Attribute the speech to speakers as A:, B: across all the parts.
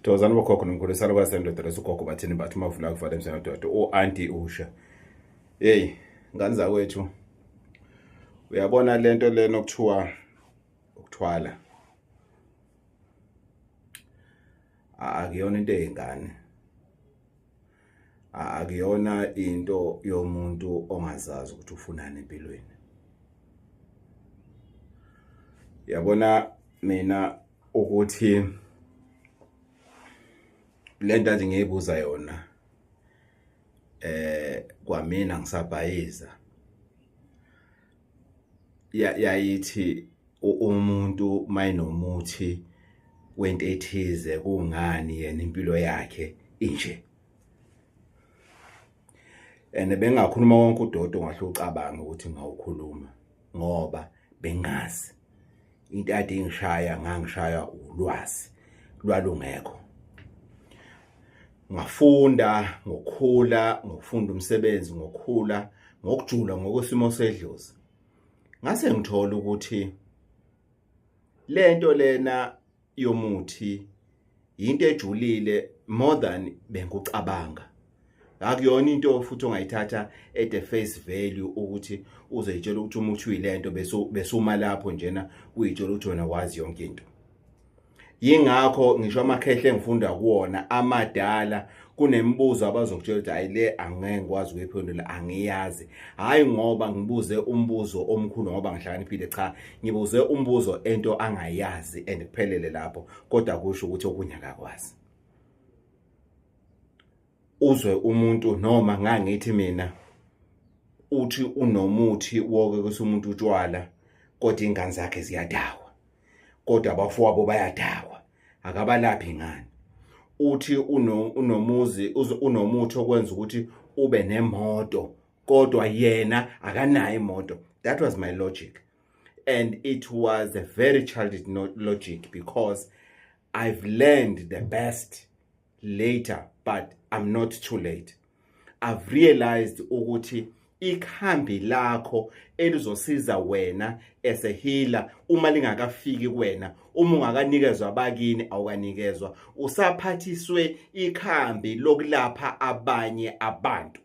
A: Thokozani bokhokho nomkhulu, isalukazi sendoda leso. Ugogo bathini? Bathi umavula kuvala emzini wadoda, o-anti usha. Hey ngane zakwethu, uyabona lento lena okuthiwa ukuthwala akuyona into eyingane, akuyona into yomuntu ongazazi ukuthi ufunani empilweni. Yabona mina ukuthi lento nje ngiyibuza yona kwamina ngisabhayiza, yayithi umuntu mayinomuthi wento ethize, kungani yena impilo yakhe inje? And bengakhuluma wonke udodo ngahle ucabanga ukuthi ngawukhuluma, ngoba bengazi into ade ingishaya, ngangishaya ulwazi lwalungekho. Ngafunda ngokukhula, ngokufunda umsebenzi, ngokukhula ngokujula ngokwesimo sedlozi, ngase ngithola ukuthi lento lena yomuthi yinto ejulile more than bengikucabanga. Akuyona into futhi ongayithatha at the face value ukuthi uzoyitshela ukuthi umuthi uyilento, bese besuma lapho njena uyitshela ukuthi wena wazi yonke into. Yingakho ngisho amakhehle engifunda kuwona amadala, kunemibuzo abazokutshela ukuthi hayi, le angeke ngikwazi ukuyiphendula, angiyazi. Hhayi ngoba ngibuze umbuzo omkhulu ngoba ngihlakaniphile, cha, ngibuze umbuzo ento angayazi and kuphelele lapho, kodwa kusho ukuthi okunye akakwazi. Uzwe umuntu noma ngangithi mina uthi unomuthi woke ukuthi umuntu utshwala, kodwa ingane zakhe ziyadakwa, kodwa abafowabo bayadakwa, akabalaphi ngani? Uthi unomuzi, unomuthi okwenza ukuthi ube nemoto, kodwa yena akanayo imoto. That was my logic, and it was a very childish logic because I've learned the best later, but I'm not too late. I've realized ukuthi ikhambi lakho elizosiza wena as a healer, uma lingakafiki kuwena, uma ungakanikezwa abakini, awukanikezwa, usaphathiswe ikhambi lokulapha abanye abantu.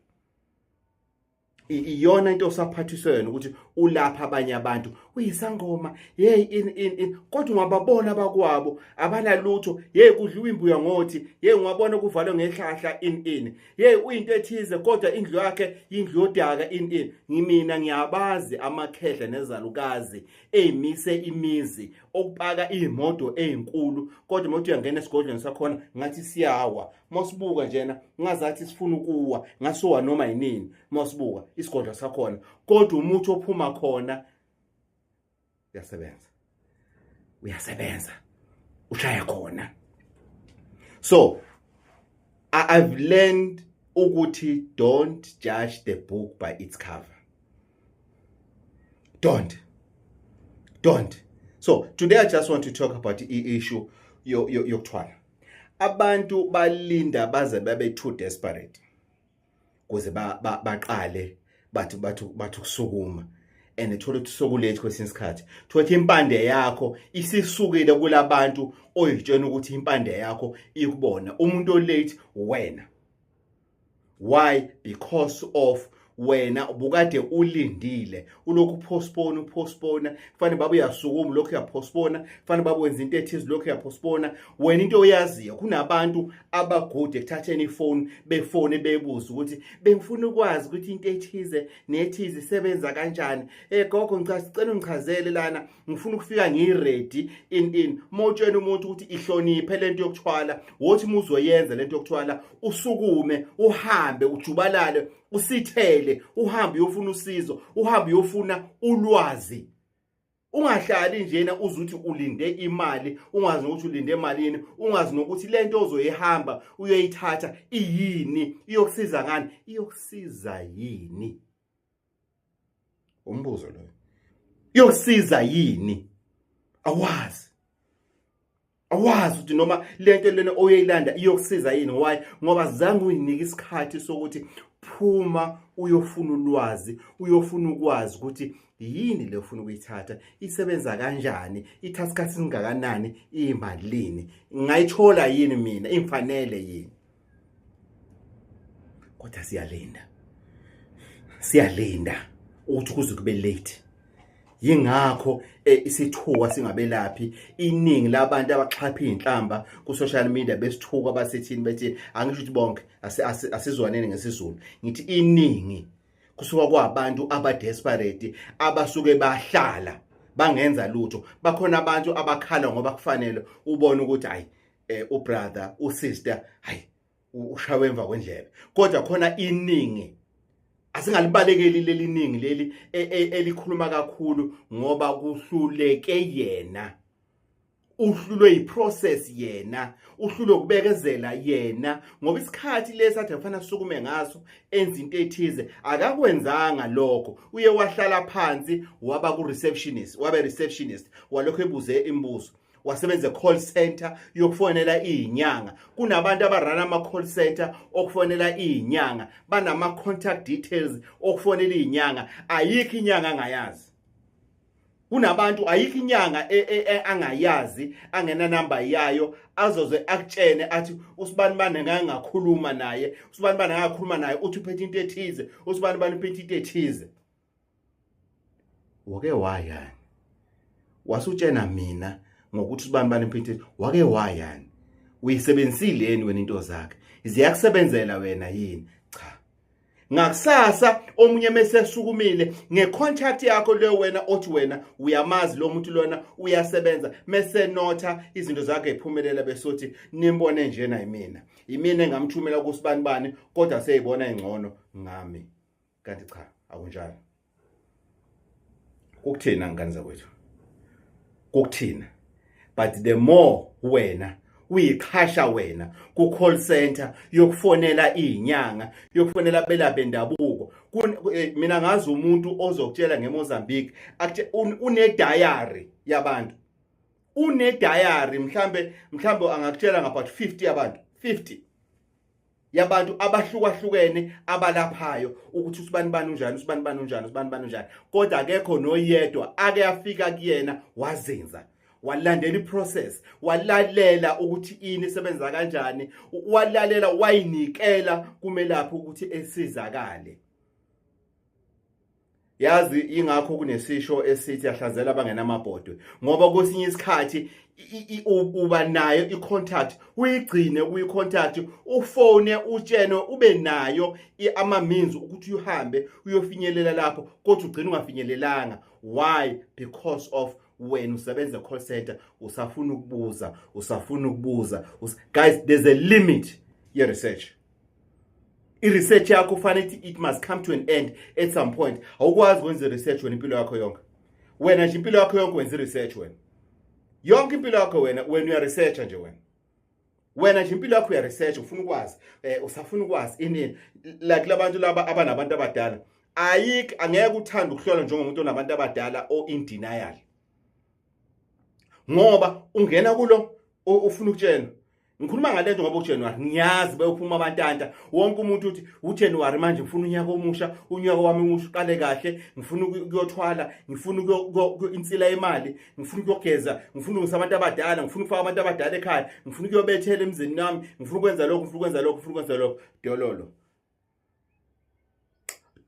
A: Iyona into osaphathiswe yona ukuthi ulapha abanye abantu, uyisangoma, hey, in in in, kodwa ungababona abakwabo abanalutho. Hey, kudliwa imbuya ngothi, hey, ungabona kuvalwe ngehlahla, in in, hey, uyinto ethize, kodwa indlu yakhe indlu yodaka, in in. Ngimina ngiyabazi amakhehla nezalukazi eyimise imizi okupaka iy'moto ey'nkulu, kodwa imoto uyangena esigodlweni sakhona ngathi siyawa. Masibuka njena ngazathi sifuna ukuwa, ngasowa noma yinini masibuka isigodlo sakhona, kodwa umuthi ophuma khona uyasebenza, uyasebenza, ushaya khona. So I've learned ukuthi don't judge the book by its cover. Don't, don't. So today I just want to talk about the issue yokuthwala. Abantu balinda baze babe too desperate kuze baqale bathi kusukuma, and thola ukuthi sokulethi kwesinye isikhathi, thola ukuthi impande yakho isisukile kulabantu oyitshena ukuthi impande yakho ikubona. Umuntu olate wena. Why? Because of wena ubukade ulindile, ulokhu upostpone, upostpone, kufanele babe uyasukuma, lokhu uyapostpone, kufanele babe wenza into ethize, lokhu uyapostpone. Wena into oyaziyo, kunabantu abagude ekuthatheni ifoni, befone bebuza ukuthi bengifuna ukwazi ukuthi into ethize nethize isebenza kanjani. Gogo, ngicela ungichazele lana, ngifuna ukufika ngiready, in in. Mawutshena umuntu ukuthi ihloniphe lento yokuthwala, wothi uma uzoyenza lento yokuthwala, usukume uhambe, ujubalale, usithele, uhambe uyofuna usizo, uhambe uyofuna ulwazi. Ungahlali njena uzuthi ulinde imali, ungazi nokuthi ulinde emalini, ungazi nokuthi lento ozoyihamba uyoyithatha iyini, iyokusiza ngani, iyokusiza yini? Umbuzo loyo, iyokusiza yini? Awazi, awazi ukuthi noma lento lena oyilanda iyokusiza yini. Why? Ngoba zange uyinike isikhathi sokuthi phuma uyofuna ulwazi, uyofuna ukwazi ukuthi Yini le ufuna ukuyithatha? Isebenza kanjani? Ithatha isikhathi singakanani? Imalini? Ngayithola yini mina? Imfanele yini? Kodwa siyalinda, siyalinda ukuthi kuze kube late. Yingakho isithuka singabelaphi. Iningi labantu abaxhapha izinhlamba ku social media besithuka, basethini, bethi, angisho ukuthi bonke, asizwaneni ngesiZulu, ngithi iningi kusuka kwabantu aba-desperate, abasuke bahlala bangenza lutho. Bakhona abantu abakhala ngoba kufanele ubone ukuthi hayi, ubrother, usister, hayi, ushawe emva kwendlebe. Kodwa khona iningi, asingalibalekeli leli ningi leli elikhuluma kakhulu ngoba kuhluleke yena, uhlulwe yiprocess yena, uhlulwe ukubekezela yena, ngoba isikhathi lesi athi kufanele asukume ngaso enze into ethize, akakwenzanga lokho. Uye wahlala phansi, waba ku receptionist, wabe receptionist, walokho ebuze imibuzo, wasebenza e-call center yokufonela iy'nyanga. Kunabantu abarana ama-call center okufonela iy'nyanga, banama-contact details okufonela iy'nyanga. Ayikho inyanga angayazi. Kunabantu ayikho inyanga angayazi, angena namba yayo, azoze akutshene athi usibani bani ngake ngakhuluma naye, usibani bani ngakhuluma naye, uthi uphethe into ethize, usibani bani uphethe into ethize. Wake wayani wasutshena mina ngokuthi usibani bani uphethe? Wake wayani? Uyisebenzisile yini wena? Into zakhe ziyakusebenzela wena yini? Cha. Ngakusasa omunye mese sukumile ngecontact yakho leyo wena othi wena uyamazi lo muntu lona uyasebenza, mese notha izinto zakhe iphumelela, besothi nimbone njena, yimina, yimina engamthumela kusibani bani, kodwa seyibona ingcono ngami. Kanti cha, akunjalo. Kukuthina, ngane zakwethu, kukuthina. But the more wena uyiqhasha wena ku call center yokufonela izinyanga, yokufonela abelaphi bendabuko, mina ngazi umuntu ozokutshela ngeMozambique, une diary yabantu, une diary, mhlambe angakutshela ngabout 50 yabantu, 50 yabantu abahlukahlukene abalaphayo, ukuthi usibani bani unjani, usibani bani unjani, usibani bani unjani, kodwa akekho noyedwa ake afika kuyena wazenza, walandela iprocess, walalela ukuthi ini isebenza kanjani, walalela, wayinikela kumelaphi ukuthi esizakale. Yazi, ingakho kunesisho esithi ahlanzela abangenamabhodwe, ngoba kwesinye isikhathi uba nayo i-contact, uyigcine kuyi-contact, ufone, utshene, ube nayo ama-means ukuthi uhambe uyofinyelela lapho, kodwa ugcine ungafinyelelanga. Why? Because of wena usebenza call center, usafuna ukubuza, usafuna ukubuza. Guys, there's a limit ye-research. I-research yakho kufanele it must come to an end at some point. Awukwazi ukwenza i-research wena impilo yakho yonke. Wena nje impilo yakho yonke wenza i-research wena, yonke impilo yakho wena uya-researcha nje wena. Wena nje impilo yakho uya-research, ufuna ukwazi, usafuna ukwazi ini, like labantu laba abanabantu abadala. Ayikho, angeke uthande ukuhlola njengomuntu onabantu abadala o in denial, ngoba ungena kulo ufuna ukutshena. Ngikhuluma ngalento ngoba uJanuary ngiyazi beyophuma abantanta, wonke umuntu uthi uJanuary manje ngifuna unyaka omusha, unyaka wami omusha uqale kahle, ngifuna ukuyothwala, ngifuna insila yemali, ngifuna ukuyogeza, ngifuna ukungisa abantu abadala, ngifuna ukufaka abantu abadala ekhaya, ngifuna ukuyobethela emzini wami, ngifuna ukwenza lokhu, ngifuna ukwenza lokhu, ngifuna ukwenza lokhu. Dololo,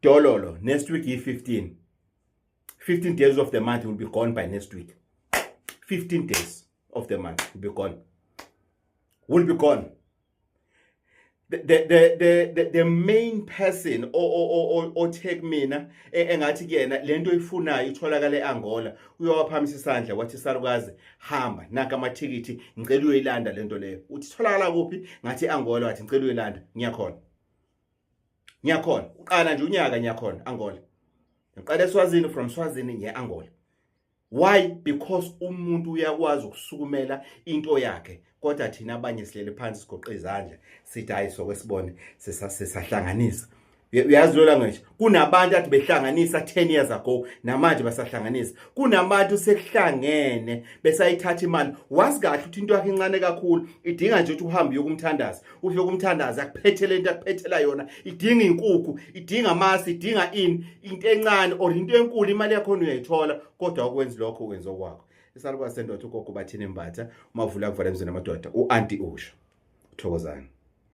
A: dololo, next week yi-15, 15 days of the month will be gone by next week. 15 days of the month will be gone, will be gone. The main person o take mina engathi kuyena lento oyifunayo itholakala eAngola, uyowaphamisa isandla wathi, "Salukazi, hamba, naka amathikithi, ngicela uyoyilanda lento leyo." Uthi tholakala kuphi? Ngathi eAngola. Wathi ngicela uyoyilanda. Ngiyakhona, ngiyakhona. Uqala nje unyaka, ngiyakhona Angola. Ngiqala eSwazini, from Swazini ngiye Angola. Why? Because umuntu uyakwazi ukusukumela into yakhe, kodwa thina abanye silele phansi, sigoqe izandla, sithi hayi, sokwesibone sisahlanganisa. Uyazi lo language, kunabantu athi behlanganisa 10 years ago, namanje basahlanganisa. Kunabantu sekuhlangene besayithatha imali. Wazi kahle ukuthi into yakhe incane kakhulu, idinga nje ukuthi uhambe uyokumthandaza, ufike kumthandaza akuphethele into akuphethela yona. Idinga inkukhu, idinga amasi, idinga ini, into encane or into enkulu, imali yakhona uyayithola, kodwa ukwenza lokho wenza okwakho. Isalukazi sendoda, ugogo Bathini Mbatha, umavula kuvala emzini amadoda, u-anti usho. Thokozani.